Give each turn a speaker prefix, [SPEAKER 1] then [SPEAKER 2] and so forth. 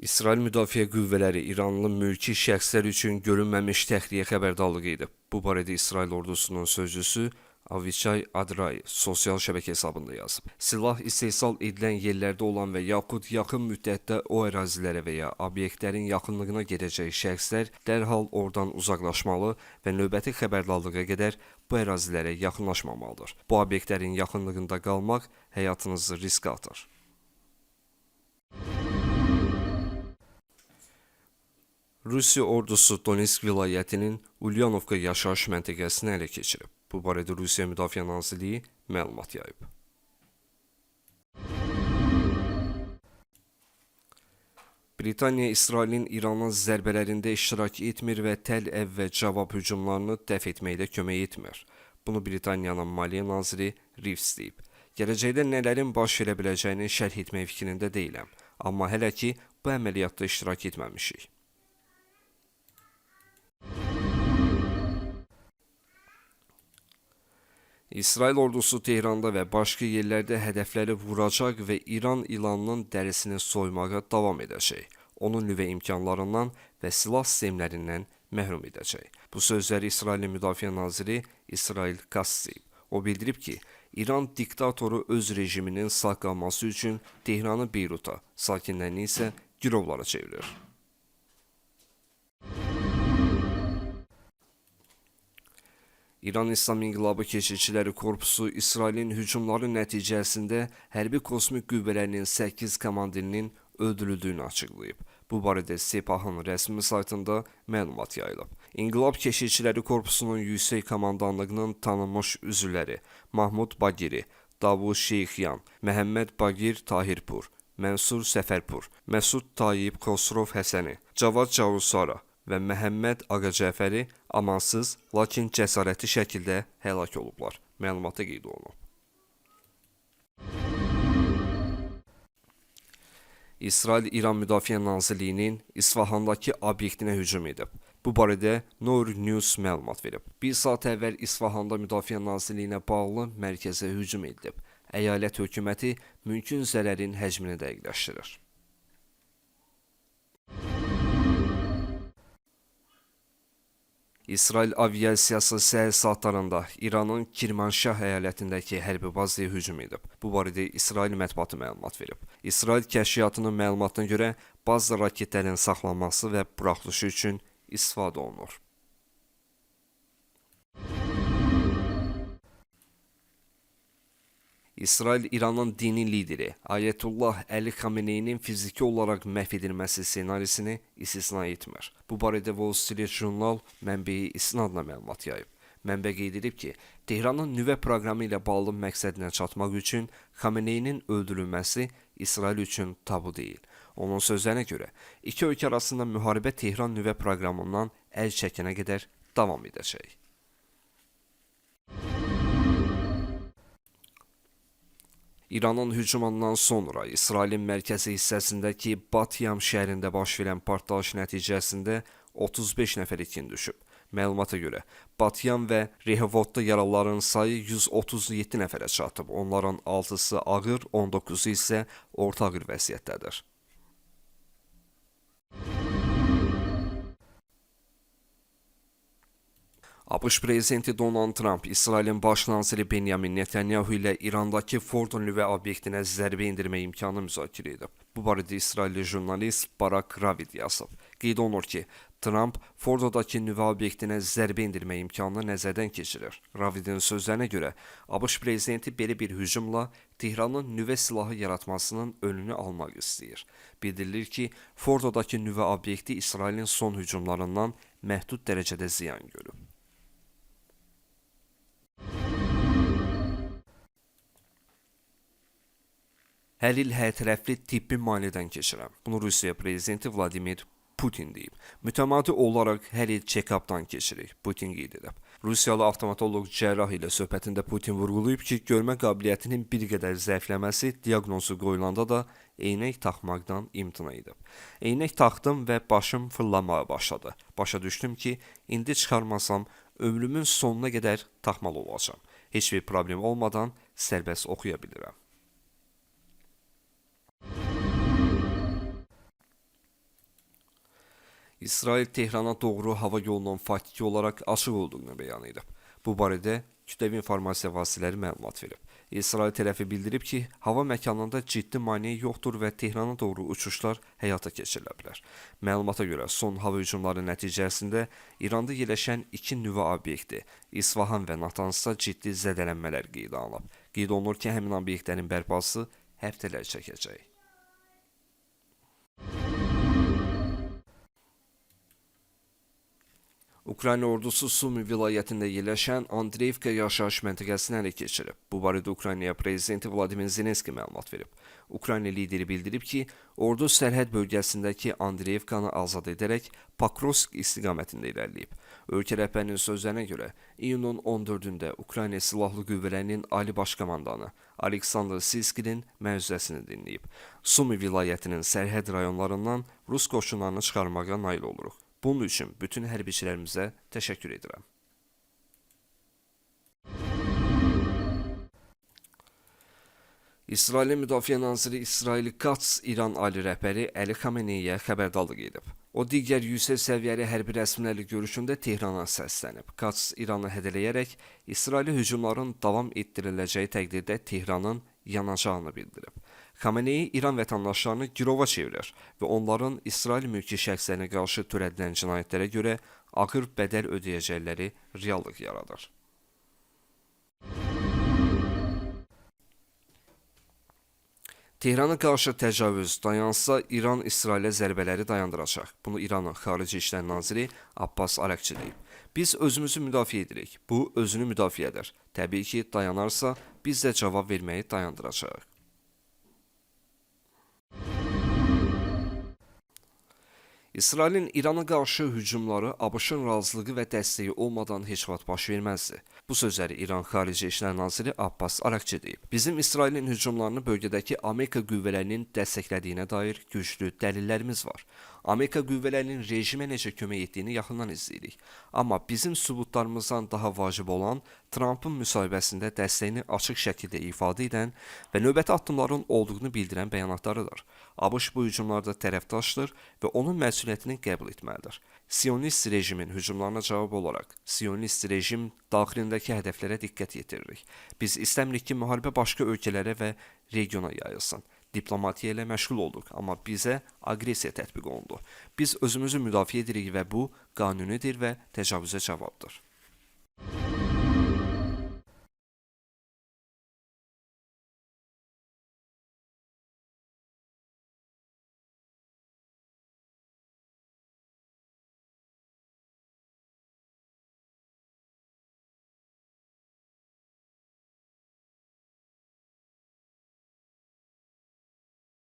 [SPEAKER 1] İsrail Müdafiə Qüvvələri İranlı mülki şəxslər üçün görünməmiş təxliyə xəbərdarlığı edib. Bu barədə İsrail ordusunun sözçüsü Avichay Adrai sosial şəbəkə hesabında yazıb. Silah istehsal edilən yerlərdə olan və yaxud yaxın müddətdə o ərazilərə və ya obyektlərin yaxınlığına gedəcək şəxslər dərhal oradan uzaqlaşmalı və növbəti xəbərdarlığa qədər bu ərazilərə yaxınlaşmamalıdır. Bu obyektlərin yaxınlığında qalmaq həyatınızı riskə atır. Rusiya ordusu Donetsk vilayətinin Ulyanovka yaşayış məntəqəsini ələ keçirib. Bu barədə Rusiya Müdafiə Nazirliyi məlumat yayıb. Britaniya İsrailin İrana zərbələrində iştirak etmir və Təl-Əvvə cavab hücumlarını dəf etməkdə kömək etmir. Bunu Britaniyanın Maliyyə naziri Reeves deyib. Gələcəkdə nələrin baş verə biləcəyini şərh etmək fikrində deyiləm, amma hələ ki bu əməliyyatda iştirak etməmişik. İsrail ordusu Tehranda və başqa yerlərdə hədəfləri vuracaq və İran ilanının dərisini soymağa davam edəcək. Onu nüvə imkanlarından və silah sistemlərindən məhrum edəcək. Bu sözləri İsrailin Müdafiə naziri İsrail Katz deyib. O bildirib ki, İran diktatoru öz rejiminin sağ qalması üçün Tehranı Beyruta, sakinlərini isə girovlara çevirir. İran İslam İnqilabı Keşikçiləri Korpusu İsrailin hücumları nəticəsində hərbi kosmik qüvvələrinin 8 komandirinin öldürüldüyünü açıqlayıb. Bu barədə Sepahın rəsmi saytında məlumat yayılıb. İnqilab Keşikçiləri Korpusunun yüksək komandanlığının tanınmış üzvləri Mahmud Bagiri, Davud Şeyxyan, Məhəmməd Bagir Tahirpur, Mənsur Səfərpur, Məsud Tayyib Xosrov Həsəni, Cavad Cavusara və Məhəmməd Ağacəfəri amansız, lakin cəsarətli şəkildə həlak olublar. Məlumatda qeyd olunub. İsrail İran Müdafiə Nazirliyinin İsfahandakı obyektinə hücum edib. Bu barədə Noor News məlumat verib. Bir saat əvvəl İsfahanda Müdafiə Nazirliyinə bağlı mərkəzə hücum edilib. Əyalət hökuməti mümkün zərərin həcmini dəqiqləşdirir. İsrail aviasiyası səhər saatlarında İranın Kirmanşah əyalətindəki hərbi bazaya hücum edib. Bu barədə İsrail mətbuatı məlumat verib. İsrail kəşfiyyatının məlumatına görə baza raketlərin saxlanması və buraxılışı üçün istifadə olunur. İsrail İranın dini lideri Ayətullah Əli Xameneyinin fiziki olaraq məhv edilməsi ssenarisini istisna etmir. Bu barədə Wall Street Journal mənbəyi istinadla məlumat yayıb. Mənbə qeyd edib ki, Tehranın nüvə proqramı ilə bağlı məqsədinə çatmaq üçün Xameneyinin öldürülməsi İsrail üçün tabu deyil. Onun sözlərinə görə, iki ölkə arasında müharibə Tehran nüvə proqramından əl çəkənə qədər davam edəcək. İranın hücumundan sonra İsrailin mərkəzi hissəsindəki Batyam şəhərində baş verən partlayış nəticəsində 35 nəfər itkin düşüb. Məlumata görə, Batyam və Rehovotda yaralıların sayı 137 nəfərə çatıb. Onların 6-sı ağır, 19-u isə orta ağır vəziyyətdədir. ABŞ prezidenti Donald Trump İsrailin baş naziri Benyamin Netanyahu ilə İrandakı Fordo nüvə obyektinə zərbə endirmə imkanı müzakirə edib. Bu barədə İsrailli jurnalist Barak Ravid yazıb. Qeyd olunur ki, Trump Fordodakı nüvə obyektinə zərbə endirmə imkanını nəzərdən keçirir. Ravidin sözlərinə görə, ABŞ prezidenti belə bir hücumla Tehranın nüvə silahı yaratmasının önünü almaq istəyir. Bildirilir ki, Fordodakı nüvə obyekti İsrailin son hücumlarından məhdud dərəcədə ziyan görüb. Hər il hərtərəfli tibbi müayinədən keçirəm. Bunu Rusiya prezidenti Vladimir Putin deyib. Mütəmadi olaraq hər il check-updan keçirik, Putin qeyd edib. Rusiyalı avtomatoloq cərrah ilə söhbətində Putin vurğulayıb ki, görmə qabiliyyətinin bir qədər zəifləməsi diaqnozu qoyulanda da eynək taxmaqdan imtina edib. Eynək taxdım və başım fırlanmağa başladı. Başa düşdüm ki, indi çıxarmasam ömrümün sonuna qədər taxmalı olacağam. Heç bir problem olmadan sərbəst oxuya bilirəm. İsrail Tehrana doğru hava yolunun faktiki olaraq açıq olduğunu bəyan edib. Bu barədə kütləvi informasiya vasitələri məlumat verib. İsrail tərəfi bildirib ki, hava məkanında ciddi maneə yoxdur və Tehrana doğru uçuşlar həyata keçirilə bilər. Məlumata görə son hava hücumları nəticəsində İranda yerləşən iki nüvə obyekti İsfahan və Natanzda ciddi zədələnmələr qeydə alınıb. Qeyd olunur ki, həmin obyektlərin bərpası həftələr çəkəcək. Ukrayna ordusu Sumi vilayətində yerləşən Andreyevka yaşayış məntəqəsini ələ keçirib. Bu barədə Ukrayna prezidenti Vladimir Zelenski məlumat verib. Ukrayna lideri bildirib ki, ordu sərhəd bölgəsindəki Andreyevkanı azad edərək Pokrovsk istiqamətində irəliləyib. Ölkə rəhbərinin sözlərinə görə, iyunun 14-də Ukrayna Silahlı Qüvvələrinin Ali Baş Komandanı Aleksandr Sirskinin məruzəsini dinləyib. Sumi vilayətinin sərhəd rayonlarından rus qoşunlarını çıxarmağa nail oluruq. Bunun üçün bütün hərbiçilərimizə təşəkkür edirəm. İsrailin Müdafiə naziri İsrail Katz İran ali rəhbəri Əli Xameneyə xəbərdarlıq edib. O digər yüksək səviyyəli hərbi rəsmilərlə görüşündə Tehrana səslənib. Katz İranı hədələyərək İsraili hücumların davam etdiriləcəyi təqdirdə Tehranın yanacağını bildirib. Xameneyi İran vətəndaşlarını girova çevirir və onların İsrail mülki şəxslərinə qarşı törədilən cinayətlərə görə ağır bədəl ödəyəcəkləri reallıq yaradır. Tehrana qarşı təcavüz dayansa, İran İsrailə zərbələri dayandıracaq. Bunu İranın Xarici İşlər naziri Abbas Araqçı deyib. Biz özümüzü müdafiə edirik. Bu özünü müdafiədir. Təbii ki, dayanarsa biz də cavab verməyi dayandıracağıq. İsrailin İrana qarşı hücumları ABŞ-ın razılığı və dəstəyi olmadan heç vaxt baş verməzdi. Bu sözləri İran Xarici İşlər naziri Abbas Araqçı deyib. Bizim İsrailin hücumlarını bölgədəki Amerika qüvvələrinin dəstəklədiyinə dair güclü dəlillərimiz var. Amerika qüvvələrinin rejimə necə kömək etdiyini yaxından izləyirik. Amma bizim sübutlarımızdan daha vacib olan Trampın müsahibəsində dəstəyini açıq şəkildə ifadə edən və növbəti addımların olduğunu bildirən bəyanatlarıdır. ABŞ bu hücumlarda tərəfdaşdır və onun məsuliyyətini qəbul etməlidir. Siyonist rejimin hücumlarına cavab olaraq Siyonist rejim daxilindəki hədəflərə diqqət yetiririk. Biz istəmirik ki, müharibə başqa ölkələrə və regiona yayılsın. Diplomatiya ilə məşğul olduq, amma bizə aqressiya tətbiq olundu. Biz özümüzü müdafiə edirik və bu qanunidir və təcavüzə cavabdır.